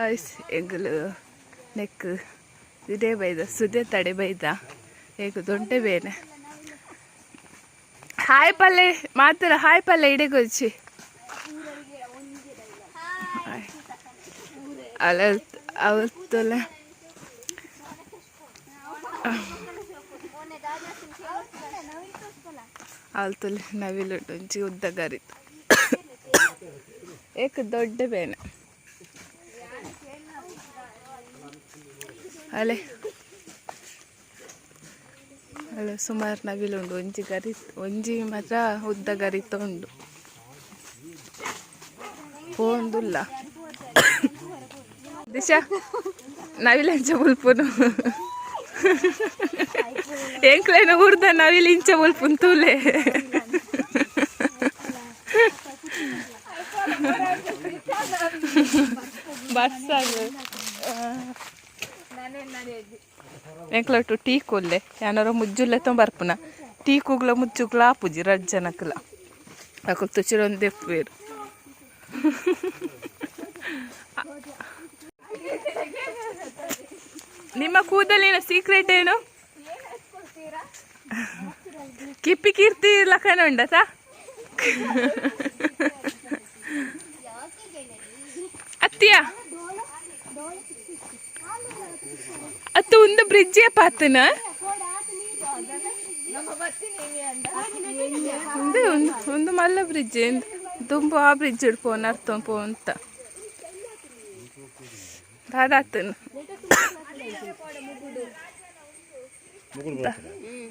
Guys, ಎಂಕುಲು ನೆಕ್ ಇದೇ ಬೈದ, ಸುದೆ ತಡೆ ಬೈದ. ಏಕ್ ದೊಡ್ಡ ಬೇನೆ. ಹಾಯ್ ಪಲ್ಲೆ ಮಾತ್ರ, ಹಾಯ್ ಪಲ್ಲೆ ಇಡೆಗೊಚ್ಚಿ. ಅಲ್ಲ, ಅವತ್ತಲ್ಲ ಆಲ್ತುಲೆ ನವಿಲು ಒಂಜಿ ಉದ್ದ ಗರಿತು. ಏಕ್ ದೊಡ್ಡ ಬೇನೆ. ಅಲೆ ಅಲ್ಲ, ಸುಮಾರು ನವಿಲು ಉಂಡು. ಒಂಜಿ ಗರಿ, ಒಂಜಿ ಮಾತ್ರ ಉದ್ದ ಗರಿತ ಉಂಡು. ಪೋಂದುಲ್ಲ ದಿಶಾ, ನವಿಲು ಎಂಚ ಬುಲ್ಪುನು? ಎಂಕ್ಲೆನ ಊರ್ದ ನವಿಲು ಇಂಚ ಬುಲ್ಪುನು ತೂಲೆ. ಬರ್ಸಾಗ ಎಂಕ್ಲೊಟ್ಟು ಟೀ ಕೊಲ್ಲೆ. ಯಾನಾರ ಮುಜ್ಜುಲ್ಲೆ ಬರ್ಪುನ. ಟೀ ಕೂಗ್ಲ ಮುಚ್ಚುಗ್ಲ ಆಪುಜಿ. ರಡ್ಡ್ ಜನಕ್ಲ ಅಕುಲು ತುಚಿರೊಂದು ದೆಪ್ಪುವೆರ್. ನಿಮ್ಮ ಕೂದಲಿನ ಸೀಕ್ರೆಟ್ ಏನು? ಕಿಪ್ಪಿ ಕೀರ್ತಿ ಲಖನ ಉಂಡತಾ? ಅತ್ತಿಯ ಅತ್ತು ಒಂದು ಬ್ರಿಡ್ಜ್ ಪಾತನ. ಒಂದು ಒಂದು ಮಲ್ಲ ಬ್ರಿಡ್ಜ್. ದುಂಬು ಆ ಬ್ರಿಡ್ಜ್ ಪೋನ್ ಅರ್ಥ ಪೋ ಅಂತ ದಾದಾತನ.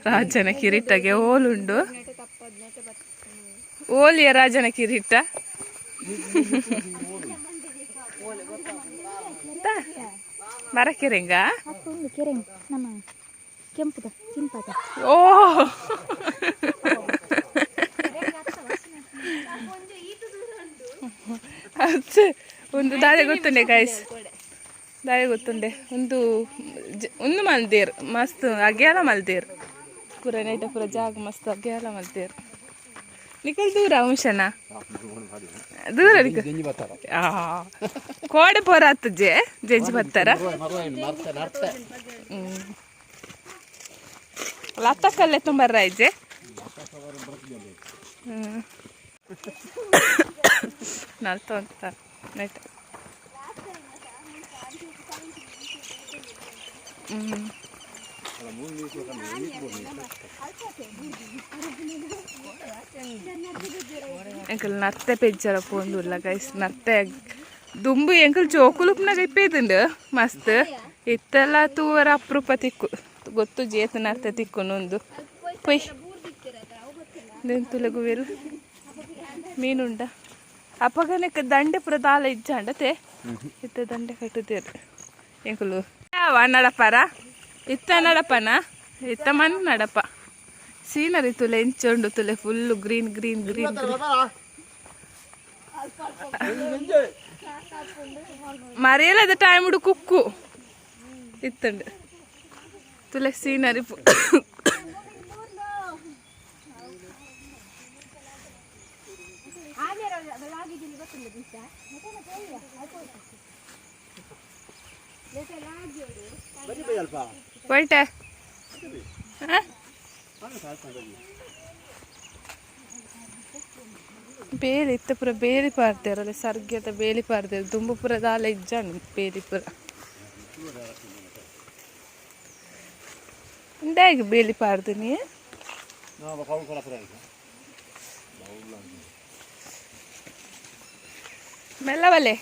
ರಾಜನ ಕಿರೀಟಗೆ ಓಲುಂಡು? ಓಲಿಯ ರಾಜನ ಕಿರೀಟ ಮರಕೆರೆಂಗ ಕೆಂಪುದ ಚಿಂಪದ. ಓ, ಒಂದು ದಾದೆ ಗೊತ್ತುಂಡೆ ಗೈಸ್? ದಾದೆ ಗೊತ್ತುಂಡೆ? ಒಂದು ಒಂದು ಮಲ್ದೇರ್, ಮಸ್ತ್ ಅಗ್ಯಾಲ ಮಲ್ದೇರ್. ಪೂರ ನೈಟ ಪೂರ ಜಾಗ ಮಸ್ತ್ ಅಗ್ಯಾಲ ಮಲ್ದೇರ್. ನಿಕಲ್ ದೂರ ಅಂಶನ ದೂರ. ಕೋಡೆ ಪೋರ ಆತಜೆ ಜಂಜಿ ಬರ್ತಾರ. ಲತ್ತಕಲ್ಲೆ ತುಂಬರ್ರ ಇಜ್ಜೆ. ನಲ್ತ ನೈಟ್. ಎಂಕಲ್ ನರ್ತೆ ಪೆಜ್ಜರ ಪೋಂದುಲ್ಲ ಗೈಸ್. ನರ್ತೆ ದುಂಬು ಎಂಕಲ್ ಜೋಕುಲುಪ್ನಾಗ ಇಪ್ಪೇದುಂಡು ಮಸ್ತ್. ಇತ್ತೆಲ್ಲ ತೂವರ ಅಪರೂಪ ತಿಕ್ಕು. ಗೊತ್ತು ಜೇತು ನರ್ತೆ ತಿಕ್ಕುನೊಂದು. ಪೊಯ್ ದೆಂತುಲೆ ಗುವೆಲ್ ಮೀನುಂಡ. ಅಪಗನೆಕ್ ದಂಡೆ ಪೂರ ದಾಲ ಇಜ್ಜಾಂಡತೆ. ಇತ್ತೆ ದಂಡೆ ಕಟ್ಟುತ್ತೇರು ಎಂಕುಲು. ಯಾವ ನಡಪರ ಇತ್ತ ನಡಪನ ಇತ್ತ ಮನ್ ನಡಪ. ಸೀನರಿ ತುಲೆ ಎಂಚುಂಡು ತುಲೆ. Full green green green green. ಮರೆಯಲದ time Kukku ಇತ್ತಂಡು. ತುಲೆ ಸೀನರಿ. ಹೊಲ್ಟೆ. ಬೇಲಿ ಇತ್ತ ಪೂರ ಬೇಲಿ ಪಾಡ್ದೇರಲ್ಲ, ಸರ್ಗೆದ ಬೇಲಿ ಪಾಡ್ದೇರು. ದುಂಬು ಪೂರ ದಾಲ ಇಜ್ಜಾಂಡ್ ಬೇಲಿ ಪೂರ. ಇಂದಾಗಿ ಬೇಲಿ ಪಾಡ್ದು ನೀ. ಮೆಲ್ಲವಲೆ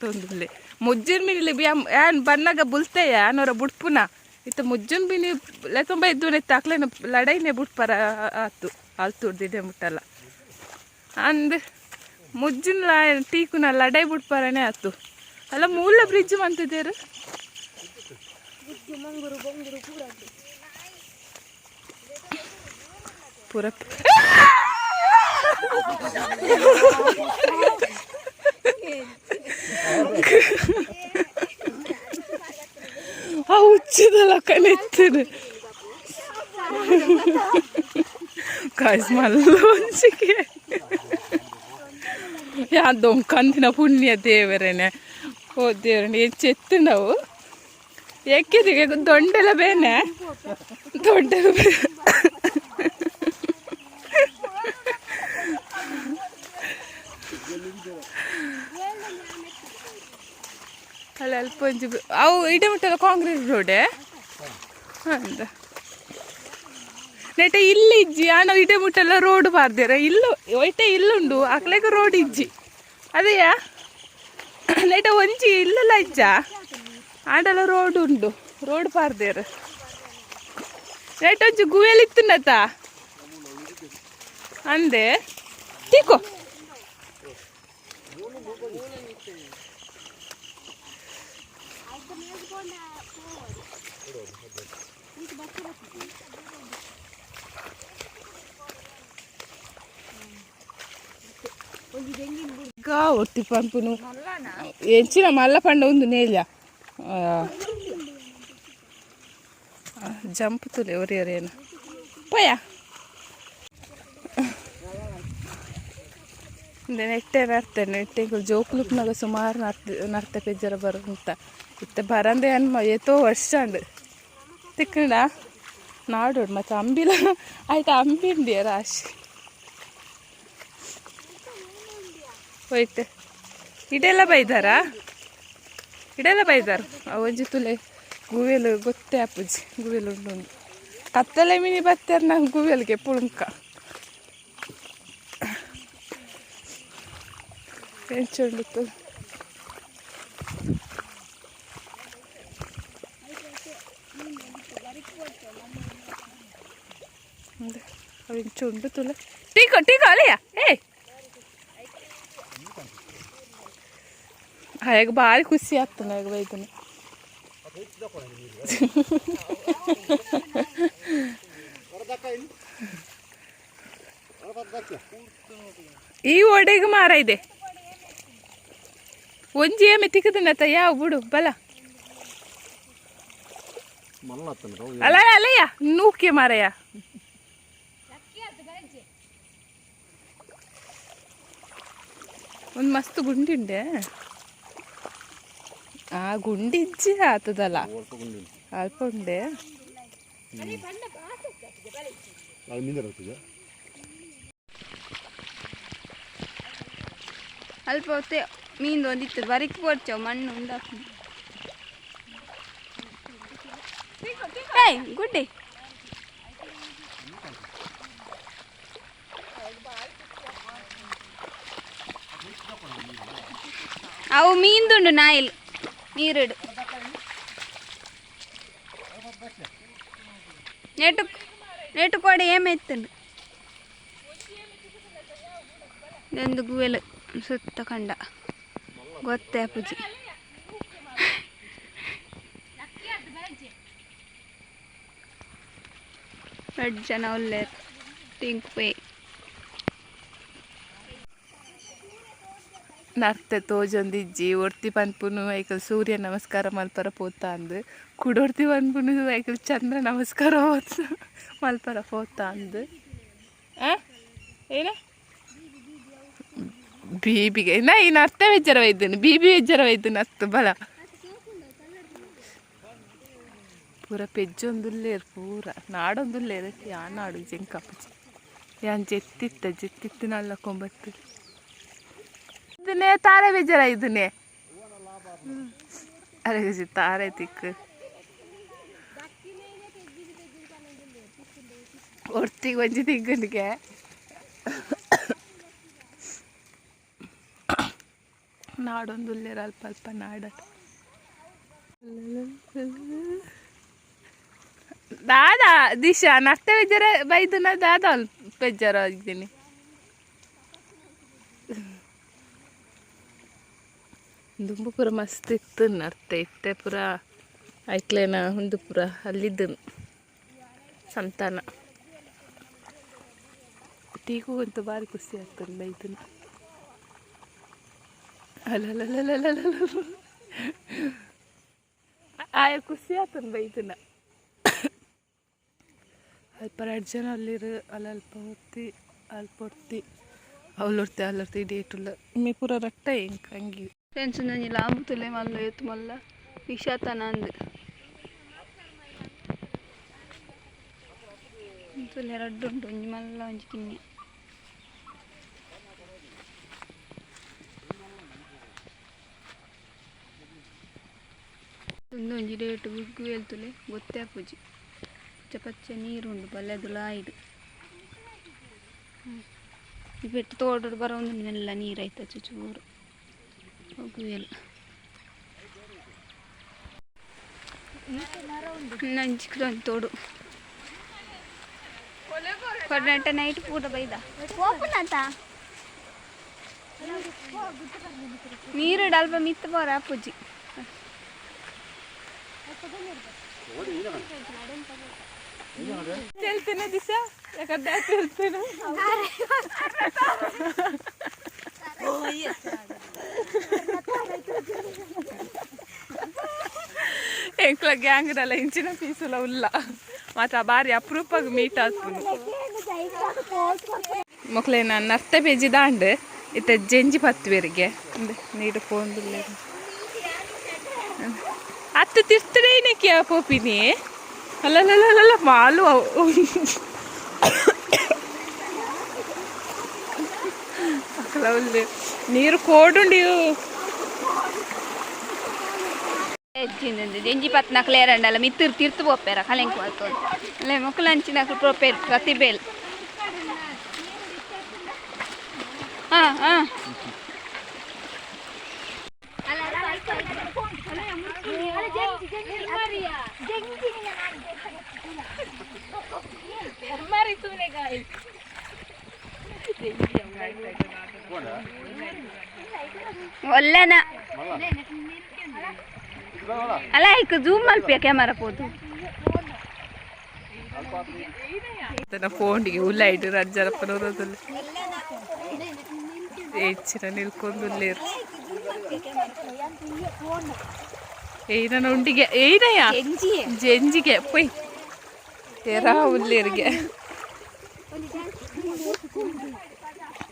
ತೊಂದುಲ್ಲೆ. ಮುಜ್ಜಿನ ಮೀನಿಲೆ ಯಾನ್ ಬನ್ನಗ ಬುಲ್ತೆಯ ಅನ್ನೋರ ಬುಡ್ಪುನ. ಇತ್ತ ಮುಜ್ಜನ್ ಮೀನಿ ಲೆತೊಂಬ ಇದ್ದು ಅಕ್ಲೆನ ಲಡೈನೆ ಬುಡ್ಪರ ಆತು. ಅಲ್ತುರ್ದಿದೆ ಮುಟ್ಟಲ್ಲ ಅಂದ್ ಮುಜ್ಜಿನ ಟೀಕುನ ಲಡೈ ಬುಡ್ಪರನೆ ಆತು. ಅಲ್ಲ, ಮೂಲ ಬ್ರಿಡ್ಜ್ ಮಂತಿದ್ದೇರು ಪೂರ. ಆ ಹುಚ್ಚಿದ ಲಕ್ಕನೆ ಎತ್ತದು ಗಾಯ್ಸ್. ಮಲ್ಲ ಒಂಚಿಗೆ. ದೊಂಕಂದಿನ ಪುಣ್ಯ ದೇವರೇನೆ. ಓ ದೇವರನೆ, ಹೆಚ್ಚು ನಾವು ಎಕ್ಕಿದಿಗೆ ದೊಂಡೆಲ ಬೇನೆ, ದೊಡ್ಡೆಲ ಬೇನೆ. ಅಲ್ಲ, ಅಲ್ಪ ಒಂಜಿ ಅವು ಇಡೆ ಮುಟ್ಟಲ್ಲ ಕಾಂಕ್ರೀಟ್ ರೋಡೆ ಅಂದ ನೆಟ ಇಲ್ಲಿ ಇಜ್ಜಿ. ಆನ ಇಡೆ ಮುಟ್ಟಲ್ಲ ರೋಡ್ ಪಾರ್ದೇರ ಇಲ್ಲ, ಒಯ್ಟೆ ಇಲ್ಲುಂಡು ಅಕ್ಲೆಗ್ ರೋಡ್ ಇಜ್ಜಿ. ಅದೇಯಾ ನೆಟ ಒಂಜಿ ಇಲ್ಲಲ್ಲ ಇಜ್ಜ, ಆಂಡಲ ರೋಡ್ ಉಂಡು, ರೋಡ್ ಪಾರ್ದೇರ್. ನೆಟ ಒಂಜಿ ಗುವೆಲ್ ಇತ್ತುನತ ಅಂದೆ ಟೀಕೋ. ಒತ್ತಿ ಪನ್ಪುನು ಎಂಚಿನ ಮಲ್ಲ ಪಂಡ ಒಂದು ನೇಲ್ಯ ಜಂಪ್ ತುಲೆ ಒರಿಯರೇನು ಪೋಯ. ನೆಟ್ಟೆ ನರ್ತೆ ನೆಟ್ಟೆ ಜೋಕುಲುಪ್ನಾಗ ಸುಮಾರು ನರ್ತ ನರ್ತೆ ಪೆಜ್ಜರ ಬರುಂತ ಇತ್ತೆ ಬರಂದೆ ಅನ್ಮ ಏತೋ ವರ್ಷ ಅಂಡ್ ತಿಕ್ಕಂಡ ನಾಡೋಡು. ಮತ್ತೆ ಅಂಬಿಲ ಆಯ್ತು, ಅಂಬಿ ಉಂಡಿಯ ರಾಶಿ ಹೋಯ್ತೆ. ಇಡೆಲ್ಲ ಬೈದಾರಾ? ಇಡೆಲ್ಲ ಬೈದಾರ. ಒಂಜಿ ತುಲೆ ಗುವೆಲು ಗೊತ್ತೇ ಅಪ್ಪುಜಿ ಗುವೆಲು ಉಂಡು ಉಂಡು. ಕತ್ತಲೆ ಮಿನಿ ಬತ್ತಾರ ನಂಗೆ ಗುವೆಲ್ಗೆ ಪುಳುಂಕ ಎಂಚ ಉಂಡು. ಅವು ಎಂಚ ಉಂಡು ತುಲೆ. ಟೀಕೋ ಟೀಕೋ ಅಲೆಯ ಏ ಹಾಗೆ ಭಾರಿ ಖುಷಿ ಆಗ್ತದೆ ಹಾಗೆ ಬೈದನೆ. ಈ ಒಡೆಗೆ ಮಾರ ಇದೆ ಒಂಜಿ ಏಮೆ ತಿಕ್ಕದನತ್ತ ಯಾವ ಬಿಡು ಬಲ. ಅಲ್ಲ ಅಲ್ಲಯ್ಯ, ನೂಕೆ ಮಾರಯ್ಯ. ಒಂದು ಮಸ್ತ್ ಗುಂಡಿ ಉಂಡೆ. ಆ ಗುಂಡಿ ಇಜ್ಜಿ ಆತದಲ್ಲ, ಅಲ್ಪ ಉಂಡೆ. ಅಲ್ಪ ಹೊತ್ತೆ ಮೀನ್ದು ಒಂದಿತ್ತು ಬರಿಕ್ ಪೋಡ್ಚವು ಮಣ್ಣು ಉಂಡಾಪುಂಡು. ಏಯ್ ಗುಡ್ಡೆ. ಅವು ಮೀನ್ದುಂಡು ನಾಯಿಲ್ ನೀರಿಡು ನೆಟು ನೆಟು ಕೊಡೆ ಏಮೆತ್ತುಂಡು. ಇದೊಂದು ಗುವೆಲ್ ಸುತ್ತ ಕಂಡ ಗೊತ್ತೇ ಪೂಜಿ. ರಡ್ಡ್ ಜನ ಉಲ್ಲೆರ್ ಟಿಂಕ್ ಪೇ. ನರ್ತೆ ತೋಜೊಂದಿಜ್ಜಿ. ಒರ್ತಿ ಪನ್ಪುನು ಐಕಲ್ ಸೂರ್ಯ ನಮಸ್ಕಾರ ಮಲ್ಪರ ಪೋತ ಅಂದ್, ಕುಡೊರ್ತಿ ಪನ್ಪುನು ಐಕಲ್ ಚಂದ್ರ ನಮಸ್ಕಾರ ಮಲ್ಪರ ಪೋತ ಅಂದ್. ಆ ಏನ ಬೀಬಿಗೆ ನಾ ಈ ನರ್ತೆ ವೆಜ್ಜರ ಒಯ್ದನು, ಬೀಬಿ ವೆಜ್ಜರ ಒಯ್ದನು. ಅತ್ತು ಬಲ ಪೂರ ಪೆಜ್ಜೊಂದುಲ್ಲೇರ್, ಪೂರ ನಾಡೊಂದುಲ್ಲೇರ್. ಯಾ ನಾಡು ಜೆಂಕಪ್ಪುಜಿ. ಯಾನ್ ಜೆತ್ತಿತ್ತ ಜೆತ್ತಿತ್ತು ನಲ್ಲ ಕೊಂಬತ್ತು ಇದನ್ನೇ ತಾರೆ ಬೇಜಾರ ಇದನ್ನೇ. ಅರೆ ತಾರೆ ತಿಕ್ಕು ಒರ್ತಿಗೆ ಒಂಜಿ ತಿಗ್ಗನಿಗೆ ನಾಡೊಂದುಲ್ಲೇರ್ ಅಲ್ಪ ಅಲ್ಪ ನಾಡ. ದಾದಾ ದಿಶಾ ನರ್ತೆ ಬೇಜಾರ ಬೈದನ ದಾದಾ ಬೇಜಾರ ಇದ್ದೀನಿ. ದುಂಬು ಪೂರ ಮಸ್ತ್ ಇತ್ತು ನರ್ತೆ, ಇತ್ತೆ ಪೂರ ಐಕ್ಲೇನ ಉಂದು ಪೂರ ಅಲ್ಲಿದ್ದು ಸಂತಾನ. ಟೀಕು ಭಾರಿ ಖುಷಿ ಆಗ್ತದೆ ಬೈದನ. ಅಲ್ಲಲ್ಲಲ್ಲಲ್ಲಲ್ಲ ಆಯ ಖುಷಿ ಆಗ್ತದೆ ಬೈದನ. ಅಲ್ಪ ಎರಡು ಜನ ಅಲ್ಲಿರು, ಅಲ್ಲಿ ಅಲ್ಪ ಹೊತ್ತಿ ಅಲ್ಪ ಹೊತ್ತಿ. ಅವಲೊರ್ತೆ ಅಲ್ಲೊರ್ತೆ ಇಡೀ ಇಟ್ಟುಲ್ಲ ಮಿ ಪೂರ ರಟ್ಟ ಎಂಕ್ ಅಂಗಿ. ಫ್ರೆಂಡ್ಸ್, ಒಂಜಿ ಲಾಂಬು ತುಲೆ ಮಲ್ಲ ಏತ್ ಮಲ್ಲ ವಿಷತನ ಅಂದ್ ತುಲೆ ರಡ್ಡು ಉಂಟು, ಒಂಜಿ ಮಲ್ಲ ಒಂಜಿ ಕಿನ್ಯ. ಉಂದೊಂಜಿ ರೇಟ್ ಬುಗ್ಗು ಹೇಳ್ತುಲೆ ಗೊತ್ತೇ ಆಪುಜಿ. ಪಚ್ಚ ಪಚ್ಚ ನೀರುಂಡು ಬಲ್ಲೆದುಲಾಯಿಡು. ಈ ಬೆಟ್ಟ ತೋಟಡ್ ಬರೊಂದುಂಡು ಮೆಲ್ಲ ನೀರು ಐತ ಚುಚೂರು ಗುವೆಲ್. ನಂಚಿಕ್ದೊಂಜಿ ತೋಡು ಕೊರ್ನಾಟ ನೈಟ್ ಪೂರ ಬೈದ ನೀರು ಅಲ್ಪ ಮಿತ್ತ ಪೋರ ಆಪುಜಿ. ಹೇಳ್ತೇನೆ ದಿಶಾ, ಯಾಕಂದ್ರೆ ಹೇಳ್ತೇನೆ. ಎಂಕ್ಲ ಗ್ಯಾಂಗ್ದಲ್ಲ ಇಂಚಿನ ಪೀಸುಲ ಉಲ್ಲ ಮಾತ್ರ ಬಾರಿ ಅಪರೂಪಗ್ ಮೀಟ್ ಆತ್ಪುನು. ಮೊಕ್ಲೇನ ನರ್ತೆ ಪೇಜಿ ದಾಂಡ್ ಇತ್ತೆ ಜೆಂಜಿ ಪತ್ತುವೆರಿಗೆ ನೀರು ಪೋಂದುಲ್ಲೆರ್. ಅತ್ತು ತಿರ್ತಡೇನಕ್ಕೆ ಪೋಪಿನಿ ಅಲ್ಲಲ್ಲಲ್ಲ ಮಾಲು ಅವು. ಅಕಲ ಉಲ್ಲೆ ನೀರು ಕೋಡುಂಡಿ. ಹೆಚ್ಚಿಂದ ಜೆಂಜಿ ಪತ್ನಕ್ಲು ಏರಂಡಲ್ಲ ಮಿತ್ತಿರ್ ತಿರ್ತು ಪೋಪೆರ ಕಲೆಂಕು ಬರ್ತದೆ ಅಲ್ಲೇ ಮೊಕ್ಕಲು ಅಂಚಿನಕ್ಲು ಪೋಪೆರ್ ಪ್ರತಿಬೇಲ್. ಹಾಂ ಹಾಂ. ಒಲ್ಲೆನ ಅಲ್ಲ ಐಕ್ ಜೂಮ್ ಮಲ್ಪಿಯ ಕ್ಯಾಮರಾ ಪೋದು. ತನ್ನ ಫೋನ್ಗೆ ಉಲ್ಲ ಇಡು ರಜ್ಜರಪ್ಪನವರದಲ್ಲಿ ಹೆಚ್ಚಿನ ನಿಲ್ಕೊಂದುಲ್ಲೇರು. ಏನ ಉಂಡಿಗೆ ಏನಯ್ಯ ಜೆಂಜಿಗೆ ಪೊಯ್ ಎರಾ ಉಲ್ಲೇರಿಗೆ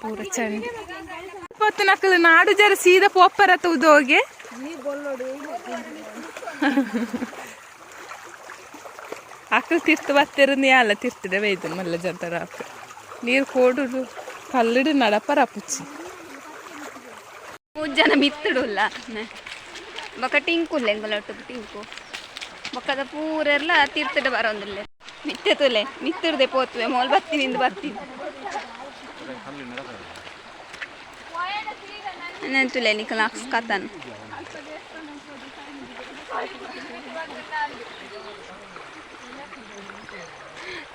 ಪೂರ ಚಂಡಿ ಪತ್ತು ನಕಲು ನಾಡು ಜರ ಸೀದಾ ಪೋಪರ ತೂದೋಗೆ. ಅಕಲ್ ತಿರ್ತು ಬತ್ತಿರ ಅಲ್ಲ ತಿರ್ತದೆ ಬೈದು ಮಲ್ಲ ಜಂತರ ನೀರು ಕೋಡುಡು ಕಲ್ಲಿಡು ನಡಪರ ಪುಚ್ಚಿ. ಮೂರು ಜನ ಮಿತ್ತುಡುಲ್ಲ ಬೊಕ ಟಿಂಕುಲ್ಲೆ ಎಂಕುಲ ಒಟ್ಟುಗು ಟಿಂಕು ಬೊಕ್ಕದ ಪೂರೆರ್ಲ ತೀರ್ತುಡು ಬರೋಂದುಲ್ಲೆ. ಮಿತ್ತೆ ತುಲೆ ಮಿತ್ತುಡ್ದೆ ಪೋತುವೆ ಮೋಲ್ ಬತ್ತೀನಿ ಬರ್ತೀನಿ ನಾನು ತುಲೆ ನಿಕಲ ಕತನ್.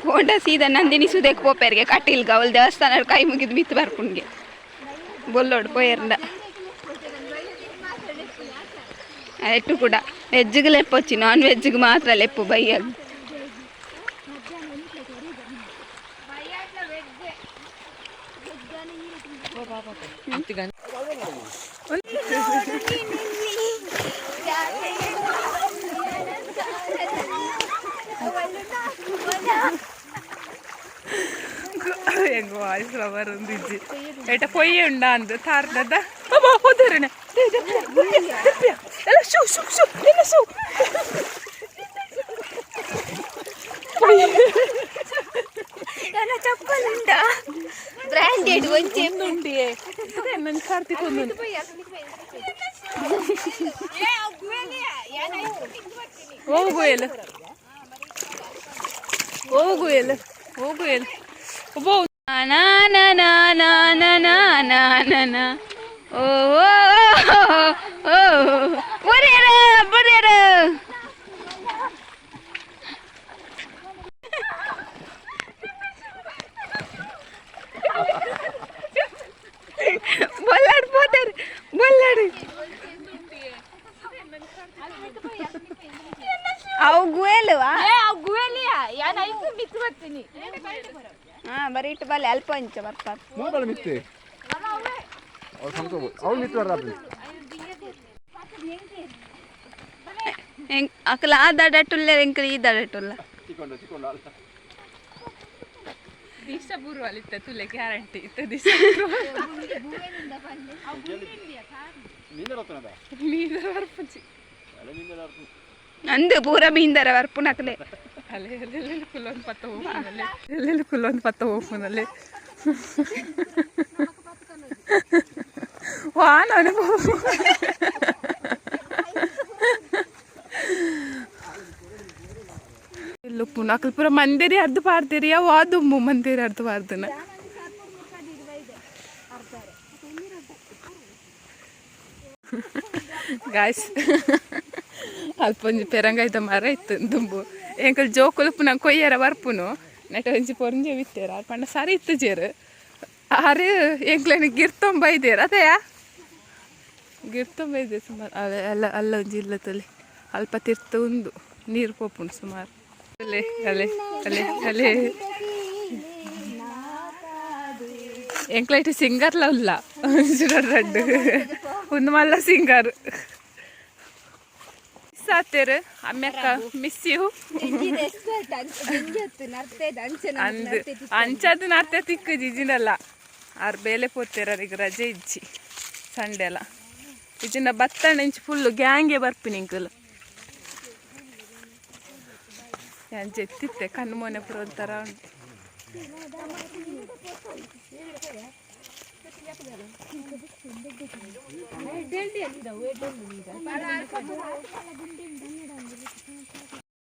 ಪೋಂಡ ಸೀದಾ ನಂದಿನಿ ಸುದೇಕ್ ಪೋಪೆರ್ಗೆ ಕಟೀಲ್ಗ ಅವಳು ದೇವಸ್ಥಾನ ಕೈ ಮುಗಿದು ಮಿತ್ತು ಬರ್ಪುಣ್ಗೆ ಬೊಲ್ಲೋಡು ಪೋಯರ್ಂಡ ಎಟ್ಟು ಕೂಡ ವೆಜ್ಗೆ ಲೆಪ್ಪೊಚ್ಚಿ, ನಾನ್ ವೆಜ್ಗೆ ಮಾತ್ರ ಲೆಪ್ಪು ಬೈಯಗ್. ಹೆಂಗ ವಾಯ್ಸ್ ಬರೊಂದಿಜ್ಜಿ ಏಟ ಪೊಯ್ಯೆ ಉಂಡ ಅಂದ್ ತಾರ್ದದ ಅಬ್ಬಾ ಹೋದರಣೆ ಎಲ್ಲ ಶೂ ಶೂ ಶೂ ಎಲ್ಲ ಶೂ. ಚಪ್ಪಲ್ ಉಂಟಾ ಬ್ರ್ಯಾಂಡೆಡ್ ಒಂಚೆ? ಉಂಡಿಯೇ ನನ್ನ ಕಾರ್ತಿಕ್ ಒಂದು. ಹೋಗು ಎಲ್ಲ, ಹೋಗು ಎಲ್ಲ, ಹೋಗು ಎಲ್ಲ ಒಬ್ಬ. ನಾ ನಾ ನಾ ನಾ ನಾ ನಾ ನಾ ನಾ ನಾ ಓ ಓ ಓ ಬುರೇರ ಬುರೇರ. ಬೊಲ್ಲಾಡು ಪೋತಾರು ಬೊಲ್ಲಾಡು ಅವು ಗುವೆಲ್ವಾ? ಹಾ ಬರೀ ಇಟ್ಟು ಬಲ್ಲೆ ಅಲ್ಪ ಅಂಚ ಬರ್ತಾರೆ. ಮೂಬಲ ಮಿತ್ತೆ ಅವ್ರು ಸಂಕೋಬೋದು ಅವ್ಳು ಮಿತ್ತು ಬರ್ರಾಪಿ. ಎಂಕ್ ಅಕಲ ಆ ದಡಟುಲ್ಲ, ಎಂಕಲ್ ಈ ದಡಟುಲ್ಲ. ಚಿಕ್ಕೊಂಡ ಚಿಕ್ಕೊಂಡ ಅಲ್ಲ. ದಿಶ ಬೂರ್ವಲ್ ಇತ್ತ ತುಲೆ ಗ್ಯಾರಂಟಿ ಇತ್ತ ದಿಶ. ಮೀನ ಬರ್ಪುಜಿ. ಅಂದು ಪೂರ ಮೀಂದರ ಬರ್ಪುನಕಲೆ. ಅಲೆ ಅಲ್ಲೆಲ್ಲ ಕುಲ್ಲೊಂದು ಪತ್ತ ಹೋಗ್ಫೋನಲ್ಲಿ, ಎಲ್ಲೆಲ್ಲಿ ಕುಲ್ಲೊಂದು ಪತ್ತ ಹೋಗ್ಫೋನಲ್ಲಿ. ವಾನ ಅನುಭವ. ಇಲ್ಲ ಪುನಃ ಅಕಲ್ ಪೂರ ಮಂದಿರಿ ಅರ್ಧ ಪಾಡ್ತೀರಿ, ಅವು ದುಮ್ಮು ಮಂದಿರಿ ಅರ್ಧ ಪಾಡ್ದನ. ಗಾಯ್ಸ್, ಅಲ್ಪ ಒಂಜಿ ಪೆರಂಗಾಯ್ದ ಮರ ಇತ್ತು ದುಂಬು. ಎಂಕಲ್ ಜೋಕುಲು ಪುನಃ ಕೊಯ್ಯರ ಬರ್ಪುನು. ನೆಟ ಒಂಜಿ ಪೊರಂಜೆ ಬಿತ್ತೇರ ಪಂಡ ಸರಿ ಇತ್ತು ಜೇರು. ಆರು ಎಂಕ್ಲೇನ ಗಿರ್ತೊಂಬ ಇದ್ದೇರು ಅതെಯಾ ಗಿರ್ತೊಂಬ ಇದೆ ಸುಮಾರು. ಅಲ್ಲ ಅಲ್ಲ ಅಲ್ಲ, ಒಂಜಿ ಇಲ್ಲ ತೊಲಿ. ಅಲ್ಪ ತಿರ್ತ ಉಂದು ನೀರು ಪೋಪುಂಡು ಸುಮಾರು. ಅಲೆ ಅಲೆ ಅಲೆ ಅಲೆ, ಎಂಕ್ಲೈಟ್ ಸಿಂಗರ್ಲ ಉಲ್ಲ ರಡ್ಡು ಒಂದು ಮಲ್ಲ ಸಿಂಗರ್ ಸಾತೇರು. ಅಮ್ಮೆಕ್ಕ, ಮಿಸ್ you. ಅಂದ್ ಅಂಚದು ನರ್ತೆ ತಿಕ್ಕು ಜಿಜಿನಲ್ಲ. ಆರ್ ಬೇಲೆ ಪೋತೇರ, ಈಗ ರಜೆ ಇಜ್ಜಿ, ಸಂಡೆ ಅಲ್ಲ. ಇಜಿನ ಬತ್ತಣ್ಣ ಇಂಚಿ ಫುಲ್ಲು ಗ್ಯಾಂಗೆ ಬರ್ಪಿನಿ ಇಂಕಲ್. ಯಾನ್ ಜೆತ್ತಿತ್ತೆ, ಕಣ್ಣು ಮೊನೆ ಪೂರ ಒಂಥರ ಉಂಟು.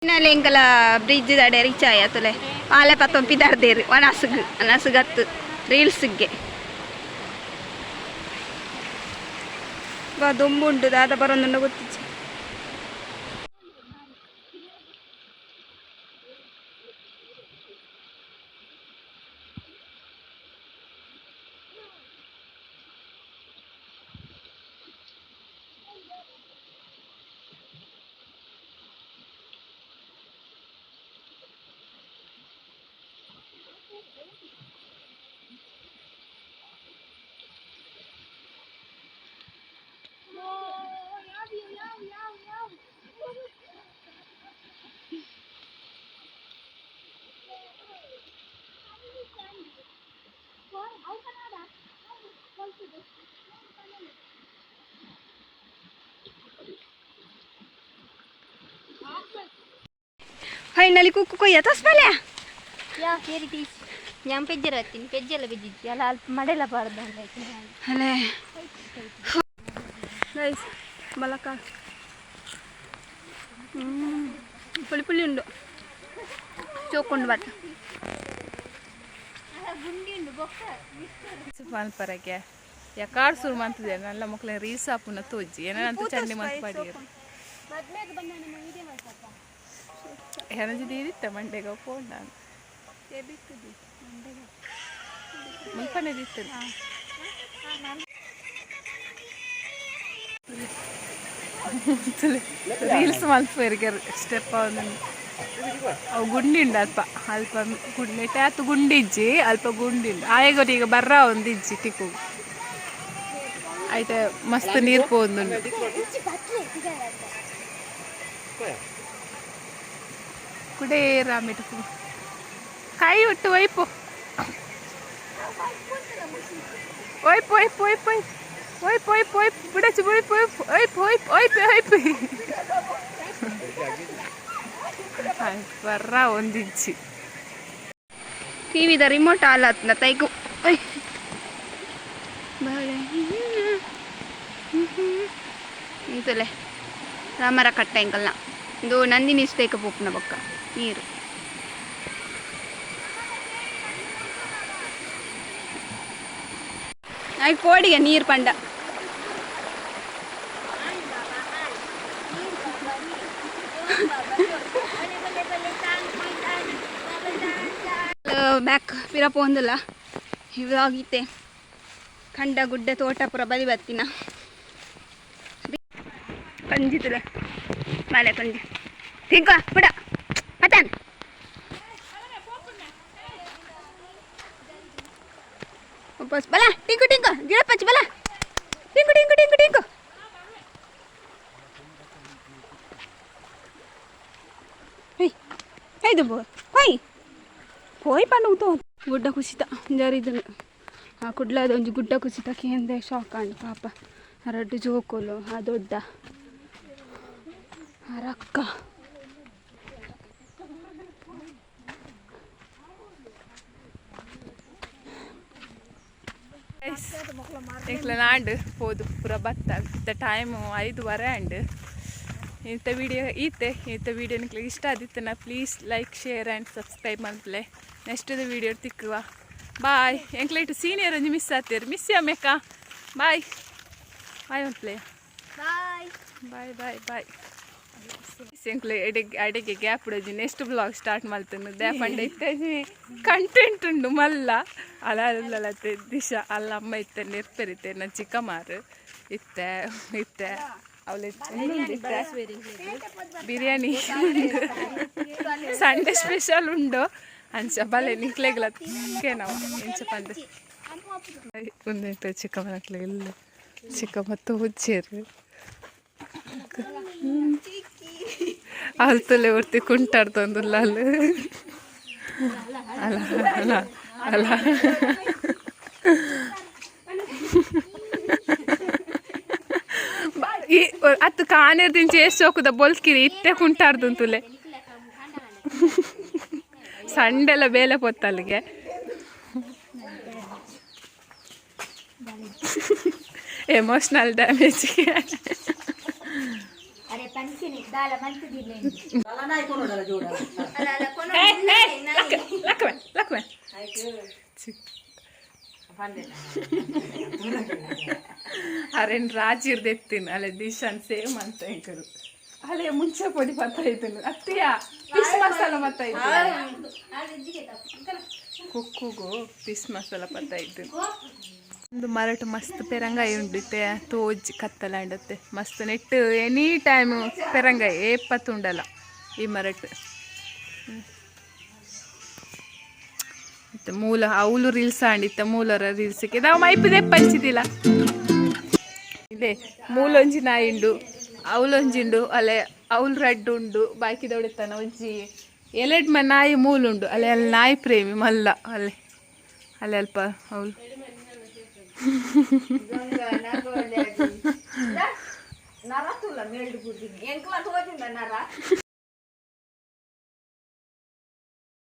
ಇನ್ನಲ್ಲಿ ಎಂಕಲ ಬ್ರಿಡ್ಜ್ ದಡೆ ರೀಚ್ ಆಯತಲೆ. ಆಲೆ ಪತ್ತೊಂಪಿದಾರ್ದೇರು ಒಣಸುಗ್ ಅನಸುಗತ್ತು ರೀಲ್ಸ್ಗೆ ಬಾ. ದೊಂಬುಂಟು, ದಾದ ಬರೋದುಂಡ ಗೊತ್ತಿಚ್ಚಿ. ಫೈನಲಿ ಕುಕ್ಕು ಕೊಯ್ಯ ತೋಸ್ ಬಲೆ. ಯಾ ಹೇರಿಟೀಸ್ ഞാൻ ಪೆಜ್ಜರ ಹತ್ತೀನಿ, ಪೆಜ್ಜೆಲ್ಲ ಪೆಜ್ಜಿಜ್ಜಿ ಅಲ್ಲ, ಅಲ್ಪ ಮಡೆಲ್ಲ ಬಾರ್ದು. ಅಲೆ ಗೈಸ್, ಬಲಕ ಪುಳಿ ಪುಳಿ ಉಂಡು, ಚೋಕೊಂಡು ಬತ್ತ. ಮಲ್ಪರಕ್ಕೆ ಯಕಾಡ್ ಶುರು ಮಂತದೆ. ನಲ್ಲ ಮಕ್ಳ ರೀಲ್ಸ್ ಆಪುನ ತೋಜಿ ಏನಂತ ಚಂಡಿ ಮಂತ್ ಪಡಿಯರು. ಎನರ್ಜಿ ದೀದಿತ್ತ ಮಂಡೆಗ ಪೋಂಡ ನಾನು ಮುಲ್ಪನೆ ದಿತ್ತು. ರೀಲ್ಸ್ ಮಲ್ಪೆರಿಗೆ ಸ್ಟೆಪ್ ಅವು ಗುಂಡಿ ಉಂಡು ಅಲ್ಪ ಅಲ್ಪ ಗುಂಡಿ ಆತು. ಗುಂಡಿಜ್ಜಿ, ಅಲ್ಪ ಗುಂಡಿ ಉಂಡು. ಆಯಗೊರಿ ಈಗ ಬರ್ರ ಒಂದು ಇಜ್ಜಿ ಟಿಕ್ಕು ಆಯ್ತ. ಮಸ್ತ್ ನೀರು ಪೋಂದುಂಡು. ಕುಡೇ ರಾಮಿಟ್ ಕೈ ಉಟ್ಟು ಒಯ್ಪು ಒಯ್ಪು ಒಯ್ಪು ಒಯ್ಪು ಒಯ್ಪು ಒಯ್ಪು ಒಯ್ಪು ಬಿಡಚು ಒಯ್ಪು ಒಯ್ಪು ಒಯ್ಪು ಒಯ್ಪು ಒಯ್ಪು ಒಯ್ಪು ಬರ್ರ ಒಂದಿಜ್ಜಿ. ಟಿವಿದ ರಿಮೋಟ್ ಆಲತ್ನ ತೈಕು. ಒಯ್ ಇಂತಲೆ ರಾಮರ ಕಟ್ಟ ಎಂಕಲ್ನ. ಇಂದು ನಂದಿನಿ ಸ್ಟೇಕ ಪೋಪುನ ಬೊಕ್ಕ ನೀರು. I ಕೋಡಿಗೆ ನೀರು ಪಂಡ. ಬ್ಯಾಕ್ ಪಿರ ಪೋಂದುಲ್ಲ. ಇವಾಗೀತೆ ಖಂಡ ಗುಡ್ಡೆ ತೋಟ ಪೂರ ಬಲಿ ಬತ್ತಿನ. ಕಂಜಿತಲೆ ಮಲೆ ಕಂಜಿ ತಿಂಕ ಬಿಡ ಪತಾನ್. ವಾಪಸ್ ಬಲ ಟಿಂಕು ಟಿಂಕು ಗಿಡ ಪಚ್ಚ ಬಲ ಟಿಂಕು ಟಿಂಕು ಟಿಂಕು ಟಿಂಕು. ಹೈ ಹೈ ದುಬ್ಬು ಹೊಯ್ ಹೋಯ್ ಪಂಡು. ಗುಡ್ಡ ಕುಸಿತ ಜರಿದುಂಡು. ಆ ಕುಡ್ಲದ ಒಂಜಿ ಗುಡ್ಡ ಕುಸಿತ ಕೇಂದೆ ಶಾಕ್ ಆಂಡ್ ಪಾಪ. ರಡ್ಡ್ ಜೋಕುಲು ಆ ದೊಡ್ಡ ಆ ರಕ್ಕ. ಎಂಕ್ಲ ನಾಂಡ್ ಪೋದು ಪೂರ ಬತ್ತ ಇತ್ತ ಟೈಮು 5:30 ಆಂಡ್. ಇಂಥ ವಿಡಿಯೋ ಈತೆ ಇಂಥ ವಿಡಿಯೋ ನಿಕ್ಲೆಗ್ ಇಷ್ಟ ಆದಿತ್ತನ please like share and subscribe ಮಲ್ಪಲೆ. ನೆಕ್ಸ್ಟ್ ವಿಡಿಯೋ ತಿಕ್ಕುವ, ಬಾಯ್. ಎಂಕ್ಲ ಇಟ್ಟು ಸೀನಿಯರ್ ಒಂಜಿ ಮಿಸ್ ಆತೇರು, ಮಿಸ್ ಅಮ್ಮೇಕ. ಬಾಯ್ ಬಾಯ್ ಮಲ್ಪಲೆ. Bye bye bye bye. ಎಂಕ್ಲೆ ಎಡೆಗೆ ಅಡೆಗೆ ಗ್ಯಾಪ್ ಇಡೋಜಿ ನೆಕ್ಸ್ಟ್ ಬ್ಲಾಗ್ ಸ್ಟಾರ್ಟ್ ಮಲ್ತನು. ದ್ಯಾಪಂಡ ಇತ್ತೆ ಕಂಟೆಂಟ್ ಉಂಡು ಮಲ್ಲ ಅಲ್ಲ ಅಲ್ಲತ್ತೆ ದಿಶಾ ಅಲ್ಲ ಅಮ್ಮ ಇತ್ತೆ ನೆರ್ಪೆರಿತೆ ನನ್ನ ಚಿಕ್ಕಮಾರು ಇತ್ತೆ ಇತ್ತೆ ಅವಳು ಇತ್ತೆ ಬಿರಿಯಾನಿ ಸಂಡೇ ಸ್ಪೆಷಲ್ ಉಂಡು ಅಂಚ ಬಲೆ ನಿಕ್ಲೆಗ್ಲ ನಾವು ಎಂಚ ಪಂದ್ ಒಂದೈತೆ. ಚಿಕ್ಕಮ್ಮನಕ್ಲೆ ಇಲ್ಲ, ಚಿಕ್ಕಮ್ಮ ತೋಜೇರು. ಅಲ್ತಲೆ ಒರ್ತಿ ಕುಂಟಾಡ್ತೊಂದುಲ್ಲ ಅಲ್ಲ ಅಲ್ಲ ಅಲ್ಲ ಅಲ್ಲ. ಈ ಅತ್ತು ಕಾನೇರ್ ದಿಂಚಿ ಏಸ್ ಸೋಕುದ ಬೊಲ್ಕಿರಿ ಇತ್ತೆ ಕುಂಟಾಡ್ದುಂತುಲೆ. ಸಂಡೆಲ್ಲ ಬೇಲೆ ಪೊತ್ತಲ್ಲಿಗೆ ಎಮೋಷನಲ್ ಡ್ಯಾಮೇಜ್. ಅರೆ ಪಂಚಿನಿ ದಾಲ ಮಂತುದಿಲ್ಲ. ಲಕ್ವೆ ಲಕ್ವೆ. ಅರೆನ್ ರಾಜಿರ್ದೆತ್ತಿನ ಅಲೆ ದಿಶಾನ್ ಸೇಮ್ ಅಂತ ಎಂಕರು ಅಲೆ ಮುಂಚೆ ಪೊಡಿ ಪತ್ತ ಇದ್ದೀನಿ ಅತ್ತಿಯ ಫಿಶ್ ಮಸಾಲ ಮತ್ತ ಇದ್ದೀನಿ ಕುಕ್ಕುಗು ಫಿಶ್ ಮಸಾಲ ಪತ್ತ ಇದ್ದೀನಿ. ಒಂದು ಮರಟು ಮಸ್ತ್ ಪೆರಂಗಾಯಿ ಉಂಡು ಇತ್ತೆ ತೋಜ್ ಕತ್ತಲಾಂಡತ್ತೆ. ಮಸ್ತ್ ನೆಟ್ ಎನಿ ಟೈಮ್ ಪೆರಂಗಾಯಿ ಏಪತ್ತು ಉಂಡಲ್ಲ ಈ ಮರಟ್. ಮತ್ತೆ ಮೂಲ ಅವಳು ರೀಲ್ಸ್ ಆಂಡಿತ್ತ ಮೂಲರ ರೀಲ್ಸ್ ನಾವು ಮೈಪುದೆ ಪಂಚಿದಿಲ್ಲ ಇದೆ. ಮೂಲೊಂಜಿ ನಾಯಿ ಉಂಡು, ಅವಲೊಂಜಿ ಉಂಡು, ಅಲೆ ಅವಳು ರಡ್ಡು ಉಂಡು, ಬಾಕಿದವಡೆತನ ಒಂಜಿ ಎಲೆಡ್ ಮ ನಾಯಿ ಮೂಲುಂಡು. ಅಲೆ ಅಲ್ಲಿ ನಾಯಿ ಪ್ರೇಮಿ ಮಲ್ಲ. ಅಲ್ಲೇ ಅಲ್ಲೇ ಅಲ್ಪ ಅವಳು. ನರ ತುಲ್ಲ ಮೇಲ್ಡ್ ಬುದ್ಧಿ ಎಂಕ್ಲ ತೋಜಿಂದ ನರ.